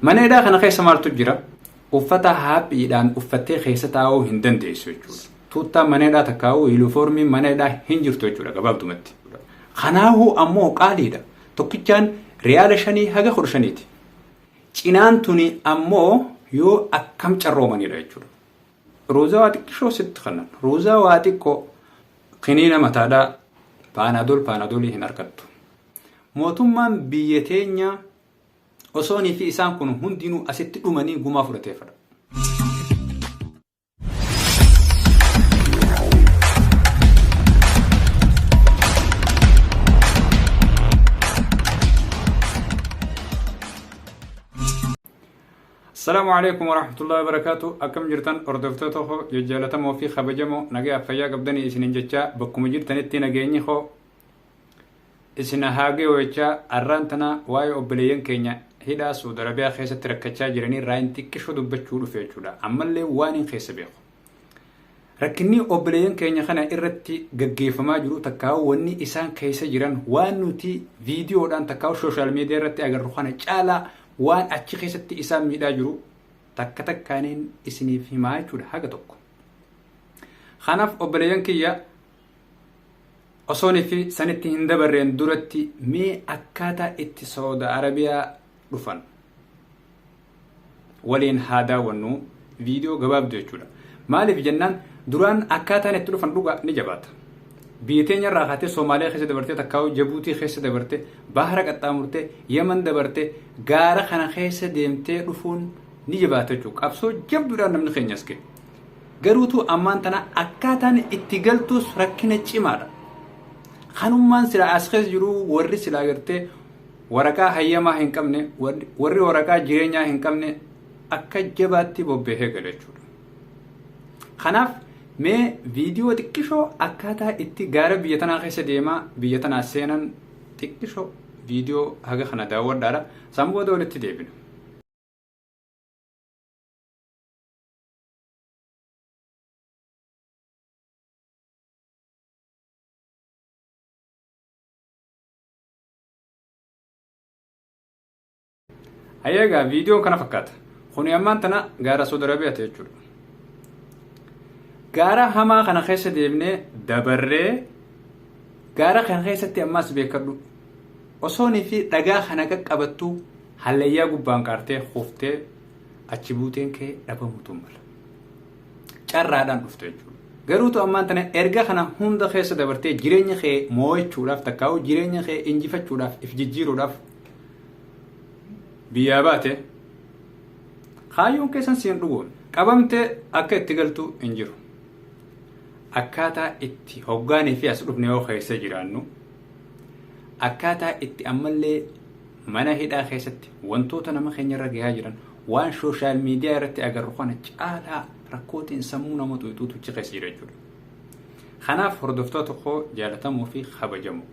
Mana hidhaa kana keessa maaltu jira? Uffata haaphiidhaan uffattee keessa taa'uu hin dandeessu jechuudha. Tuuttaan mana hidhaa takkaa'uu yuunifoormiin mana hidhaa hin jirtu jechuudha gabaabdumatti. Kanaafuu ammoo qaaliidha. Tokkichaan riyaala 5 haga 15ti. Cinaan tuni ammoo yoo akkam carroomanidha jechuudha. Ruuzaa waa xiqqishoo sitti kennan. Ruuzaa waa xiqqoo kiniina mataadhaa paanadool paanadoolii hin argattu. Mootummaan biyya teenyaa osoonii fi isaan kun hundinuu asitti dhumanii gumaa fudhatee fedha. Assalaamu alaikum warahmatullahi wabarakaatu. Akkam jirtan hordoftoota koo jajjaalatamoo fi kabajamoo nagayaaf fayyaa qabdanii isinin jechaa bakkuma jirtanitti nageenyi koo Isin haa gayu jechaa arraan tana waa'ee obboleeyyan keenya hidhaa Suud Arabiyaa keessatti rakkachaa jiranii irraa xiqqisho dubbachuu dhufe jechuudha. Ammallee waan hin keessa beeku. Rakkinni obboleeyyan keenya kana irratti gaggeeffamaa jiru takkaa'u wanni isaan keessa jiran waan nuti viidiyoodhaan takkaa'u sooshaal miidiyaa irratti agarru kana caalaa waan achi keessatti isaan miidhaa jiru takka takkaaniin isiniif himaa jechuudha haga tokko. Kanaaf obboleeyyan kiyya Osoon fi sanitti hin dabarreen duratti mee akkaataa itti Saudi Arabiyaa dhufan waliin haa daawwannu viidiyoo gabaabduu jechuudha. Maaliif jennaan duraan akkaataan itti dhufan dhugaa ni jabaata. Biyya teenya irraa kaatee Soomaaliyaa keessa dabartee takkaa'u Jabuutii keessa dabartee bahara qaxxaamurtee Yemen dabartee gaara kana keessa deemtee dhufuun ni jabaata jechuudha. Qabsoo jabduudhaan namni keenya as ga'e. Garuutuu ammaan tana akkaataan itti galtus rakkina cimaadha. Kanummaan silaa as keessa jiru warri silaa gartee waraqaa hayyamaa hin qabne warri waraqaa jireenyaa hin qabne akka jabaatti bobbahee gala jechuudha. Kanaaf mee viidiyoo xiqqishoo akkaataa itti gaara biyya tanaa keessa deemaa biyya tanaa seenan xiqqishoo viidiyoo haga kana daawwadhaadha. San booda walitti deebina. Hayyee egaa viidiyoon kana fakkaata. Kuni ammaan tana gaara Saudi Arabiyaati jechuudha. Gaara hamaa kana keessa deemnee dabarree gaara kana keessatti ammaas beekadhu. Osoonii fi dhagaa kana qaqqabattu hallayyaa gubbaan qaartee kuftee achi buuteen kee dhabamuutu mala. Carraadhaan dhufte jechuudha. Garuutu ammaan tana erga kana hunda keessa dabartee jireenya kee moo'achuudhaaf takkaa'u jireenya kee injifachuudhaaf if jijjiiruudhaaf biyyaa baate kaayyoon keessan siin dhugoon qabamte akka itti galtu hin jiru. Akkaataa itti hoggaanii fi as dhufne yoo keessa jiraannu akkaataa itti ammallee mana hidhaa keessatti wantoota nama keenya irra gahaa jiran waan sooshaal miidiyaa irratti agarru kana caalaa rakkootiin sammuu nama tuyxuutu achi keessa jira jechuudha. Kanaaf hordoftoota koo jaalatamoo fi kabajamoo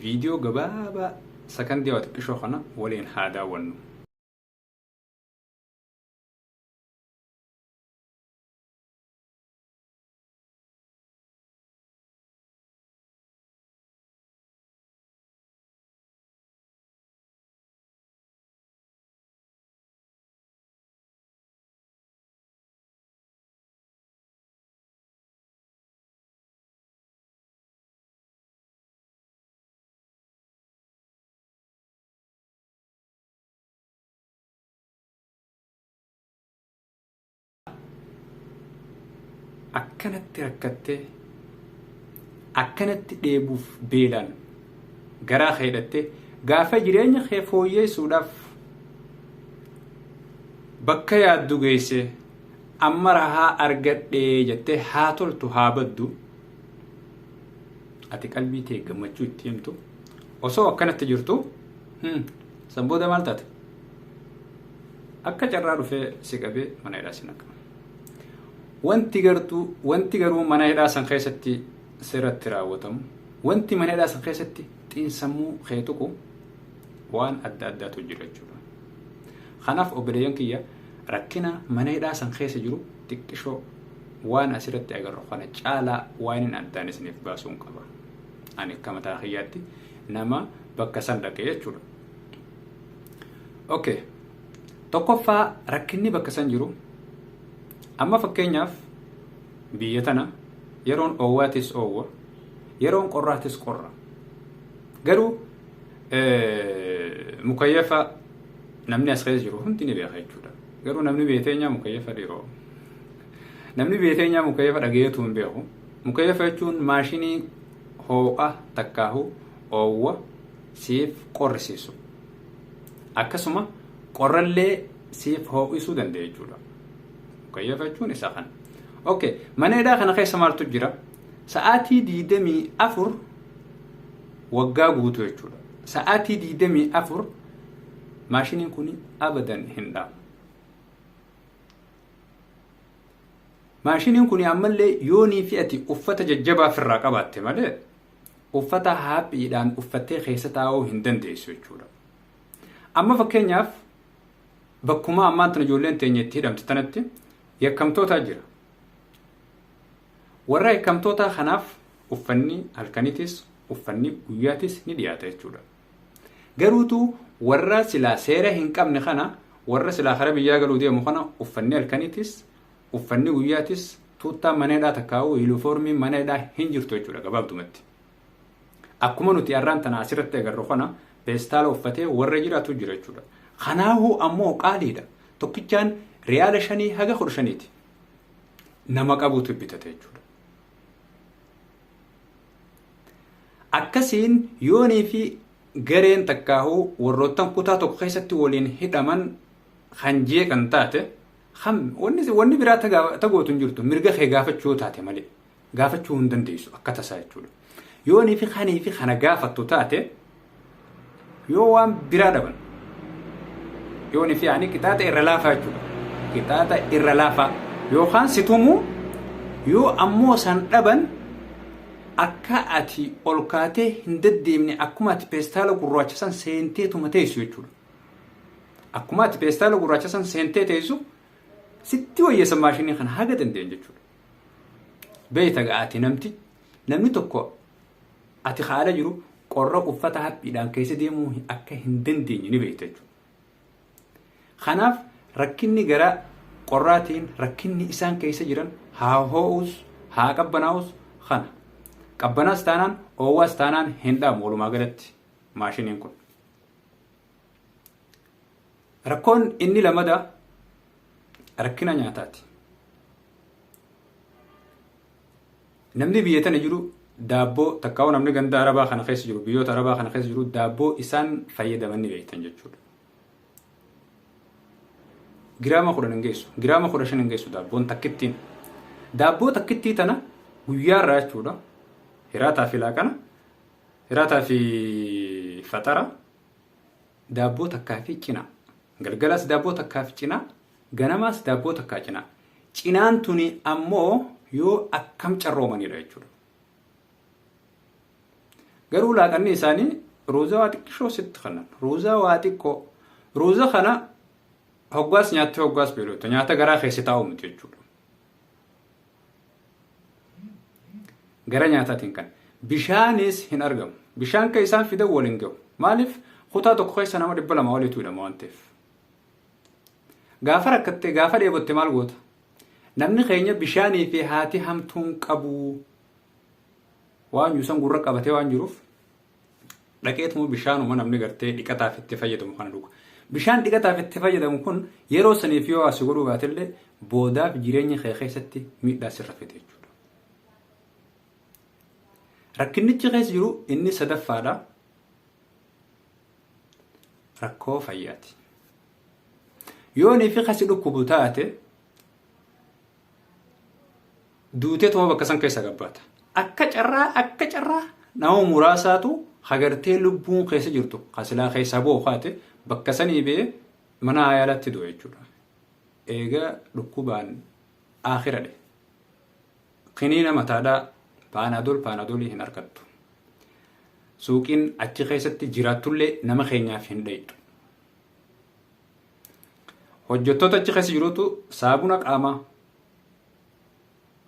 viidiyoo gabaabaa sakandii waa xiqqishoo kana waliin haa daawwannu. Akkanatti rakkattee akkanatti dheebuuf beelaan garaa kee hidhattee gaafa jireenya kee fooyyeessuudhaaf bakka yaaddu geesse amma rahaa argadhee jettee haa toltu haa baddu ati qalbii tee gammachuu itti himtu osoo akkanatti jirtu san booda maal taate? Akka carraa dhufee si qabee mana hidhaa si naqa. Wanti gartuu wanti garuu mana hidhaa san keessatti sirratti raawwatamu wanti mana hidhaa san keessatti xiinsammuu kee tuqu waan adda addaatu jira jechuudha. Kanaaf obboleeyyan kiyya rakkina mana hidhaa san keessa jiru xiqqishoo waan asirratti agarru kana caalaa waan hin addaan isiniif baasuun qaba. Ani akka mataa kiyyaatti nama bakka san dhaqee jechuudha. Okay. Tokkoffaa, rakkinni bakka san jiru, amma fakkeenyaaf biyya tana yeroon oowwaatis oowwa, yeroon qorraatis qorra. Garuu mukayyafa namni as keessa jiru hundi ni beeka jechuudha. Garuu namni biyya teenyaa mukayyafa dhiiroo. Namni biyya teenyaa mukayyafa dhageetu hin beeku. Mukayyafa jechuun maashinii hoo'a takkaahu oowwa siif qorrisiisu. Akkasuma qorrallee siif hoo'isuu danda'a jechuudha. Mukayyafa jechuun isa kana. Okay, mana hidhaa kana keessa maaltu jira? Sa'aatii 24 waggaa guutuu jechuudha. Sa'aatii 24 maashiniin kun abadan hin dhaamu. Maashiniin kun ammallee yoonii fi ati uffata jajjabaa ofirraa qabaatte malee uffata haaphiidhaan uffattee keessa taa'uu hin dandeessu jechuudha. Amma fakkeenyaaf bakkuma ammaan tana ijoolleen teenya itti hidhamte tanatti yakkamtootaa jira. Warra yakkamtootaa kanaaf uffanni halkaniitis uffanni guyyaatis ni dhiyaata jechuudha. Garuutu warra silaa seera hin qabne kana, warra silaa kara biyyaa galuu deemu kana, uffanni halkaniitis uffanni guyyaatis tuuttaan mana hidhaa takkaa'u yuunifoormiin mana hidhaa hin jirtu jechuudha gabaabdumatti. Akkuma nuti har'aan tana asirratti agarru kana peestaala uffatee warra jiraatu jira jechuudha. Kanaafuu ammoo qaaliidha. Tokkichaan riyaala 5 haga 15ti. Nama qabuutu bitate jechuudha. Akkasiin yoonii fi gareen takkaahuu warroottan kutaa tokko keessatti waliin hidhaman kan jeeqan taate, wanni biraa tagootu hin jirtu, mirga kee gaafachuu taate malee gaafachuu hin dandeessu akka tasaa jechuudha. Yoonii fi kanii fi kana gaafattu taate, yoo waan biraa dhaban, yoonii fi ani qixaaxa irra laafaa jechuudha. Qixaaxa irra laafaa yookaan si tumuu, yoo ammoo san dhaban akka ati ol kaatee hin deddeemne, akkuma ati peestaala gurraacha san seentee tuma teessu jechuudha. Akkuma ati peestaala gurraacha san seentee teessu sitti wayyeessa maashinii kana haga dandeenye jechuudha. Beeyta ga'aati namni tokko ati haala jiru qorra uffata haphiidhaan keessa deemuu akka hin dandeenye ni beekta jechuudha. Kanaaf rakkinni gara qorraatiin rakkinni isaan keessa jiran, haa hoo'us haa qabbanaa'us kana. Qabbanaas taanaan oowwaas taanaan hin dhaamu walumaa galatti maashiniin kun. Rakkoon inni lamada rakkina nyaataati. Namni biyya tana jiru daabboo takkaa'u, namni ganda Arabaa kana keessa jiru, biyyoota Arabaa kana keessa jiru, daabboo isaan fayyadaman ni beektan jechuudha. Giraama 10 hin geessu. Giraama 15 hin geessu daabboon takkittiin. Daabboo takkittii tana guyyaarraa jechuudha. Hiraataa fi laaqana, hiraataa fi faxara, daabboo takkaa fi cinaa. Galgalas daabboo takkaa fi cinaa, ganamaas daabboo takkaa cinaa. Cinaan tuni ammoo yoo akkam carroomanidha jechuudha. Garuu laaqanni isaanii ruuza waa xiqqishoo sitti kennan. Ruuza waa xiqqoo. Ruuza kana hoggaas nyaattee hoggaas beelofta. Nyaata garaa keessa taa'u miti jechuudha. Gara nyaataatiin kan. Bishaanis hin argamu. Bishaan kan isaan fidan waliin gahu. Maaliif? Kutaa tokko keessa nama 200 oliitu hidhama waan ta'eef. Gaafa rakkatte, gaafa dheebotte maal goota? Namni keenya bishaanii fi haati hamtuun qabu waan yuusan gurra qabatee waan jiruuf dhaqeetuma bishaanuma namni gartee dhiqataaf itti fayyadamu kana dhuga. Bishaan dhiqataaf itti fayyadamu kun yeroo saniif yoo asi godhuu baatellee boodaaf jireenya kee keessatti miidhaa sirra fide jechuudha. Rakkinnichi keessa jiru inni sadaffaadha. Rakkoo fayyaati. Yoonii fi kasi dhukkubu taate duutee tuma bakka san keessa gabbaata. Akka carraa nama muraasaatu hagartee lubbuun keessa jirtu kasilaa keessaa bu'u kaate bakka sanii ba'ee mana yaalaatti du'a jechuudha. Eega dhukkubaan aakiradhe. Kiniina mataadhaa paanaadol paanaadolii hin argattu. Suuqiin achi keessatti jiraattullee nama keenyaaf hin dhayxu. Hojjettoota achi keessa jirutu saabuna qaamaa,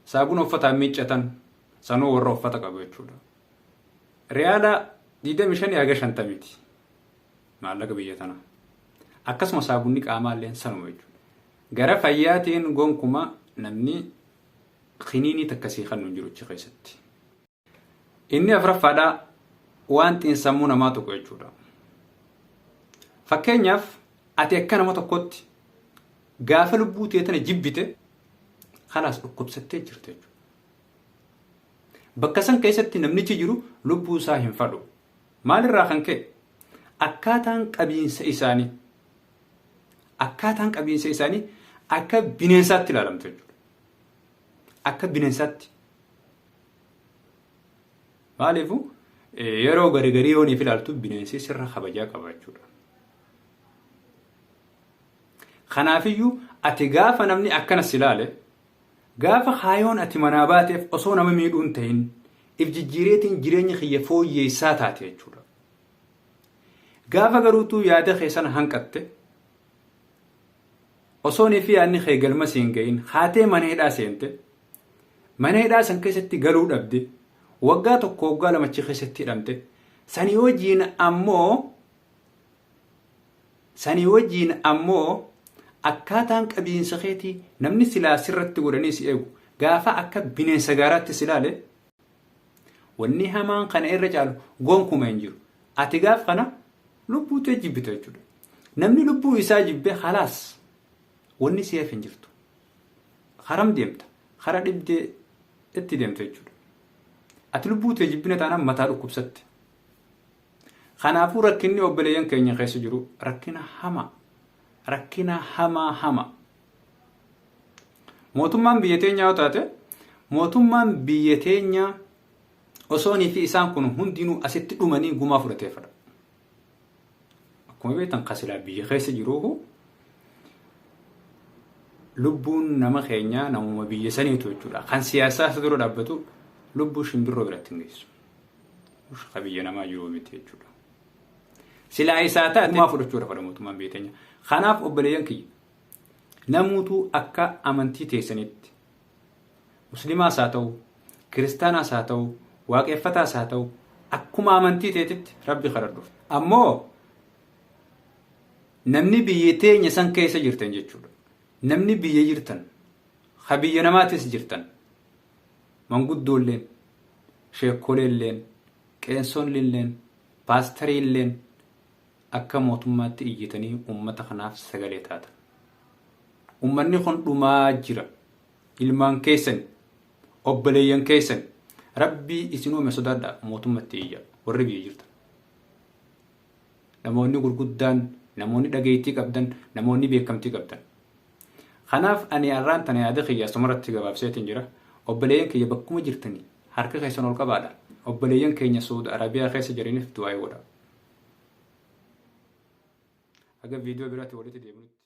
saabuna uffataan miiccatan, sanuu warra uffata qabu jechuudha. Riyaala 25 haga 50ti. Maallaqa biyya tanaa. Akkasuma saabunni qaamaa illee sanuma jechuudha. Gara fayyaatiin gonkuma namni kiniinii takkasii kan nu jiru achi keessatti. Inni afuraffaadhaa waan xiinsammuu namaa tuqu jechuudha. Fakkeenyaaf, ati akka nama tokkotti gaafa lubbuu tee tana jibbite, kalaas dhukkubsattee jirte jechuudha. Bakka san keessatti namnichi jiru lubbuu isaa hin fadhu. Maalirraa kan ka'e? Akkaataan qabiinsa isaanii akka bineensaatti ilaalamtu jechuudha. Akka bineensaatti. Maaliifuu, yeroo garii yooniif ilaaltu bineensi sirra kabajaa qaba jechuudha. Kanaafiyyuu ati gaafa namni akkana si ilaale, gaafa kaayoon ati manaa baateef osoo nama miidhuun ta'in if jijjiireetiin jireenya kiyya fooyyeessaa taate jechuudha. Gaafa garuutuu yaada keessan hanqatte, osoo fi yaadni kee galma siin gahin haatee mana hidhaa seente, mana hidhaa san keessatti galuu dhabde, waggaa 1, waggaa 2 achi keessatti hidhamte, sanii wajjiin ammoo akkaataan qabiinsa keetii namni silaa sirratti godhanii si eegu gaafa akka bineensa gaaraatti si ilaale, wanni hamaan kana irra caalu gonkuma hin jiru. Ati gaaf kana lubbuu tee jibbita jechuudha. Namni lubbuu isaa jibbe, khalaas, wanni si'eef hin jirtu. Haram deemta. Kara dhibdee itti deemta jechuudha. Ati lubbuu tee jibbina taanaan mataa dhukkubsatte. Kanaafuu rakkinni obboleeyyan keenya keessa jiru rakkina hamaa. Rakkina hamaa hama. Mootummaan biyya teenyaa yoo taate, mootummaan biyya teenyaa osoonii fi isaan kun hundinuu asitti dhumanii gumaa fudhatee fedha. Akkuma beektan, kasilaa biyya keessa jiruuhu lubbuun nama keenyaa namuma biyya saniitu jechuudha. Kan siyaasaa isa dura dhaabbatu lubbuu shimbirroo biratti hin geessu. Ka biyya namaa jiru miti jechuudha. Silaa isaa taate gumaa fudhachuudha fedha mootummaan biyya teenya. Kanaaf obboleeyyan kiyya, namuutuu akka amantii teessanitti, musliimaas haa ta'u, kiristaanaas haa ta'u, waaqeffataas haa ta'u, akkuma amantii teetitti rabbi kadhadhu. Ammoo namni biyya teenya san keessa jirtan jechuudha. Namni biyya jirtan, ka biyya namaatis jirtan, manguddoolleen, sheekkoleelleen, qeensonilleen, paastariilleen akka mootummaatti iyyitanii uummata kanaaf sagalee taatan. Uummanni kun dhumaa jira. Ilmaan keessan, obboleeyyan keessan, rabbii isin uume sodaadhaa, mootummatti iyya warri biyya jirtan. Namoonni gurguddaan, namoonni dhageettii qabdan, namoonni beekamtii qabdan. Kanaaf ani har'aan tana yaada kiyya asumarratti gabaabseetiin jira. Obboleeyyan kiyya, bakkuma jirtanii harka keessan ol qabaadha. Obboleeyyan keenya Saudi Arabiyaa keessa jiraniif du'aa godha. Haga viidiyoo biraatti walitti deebinutti.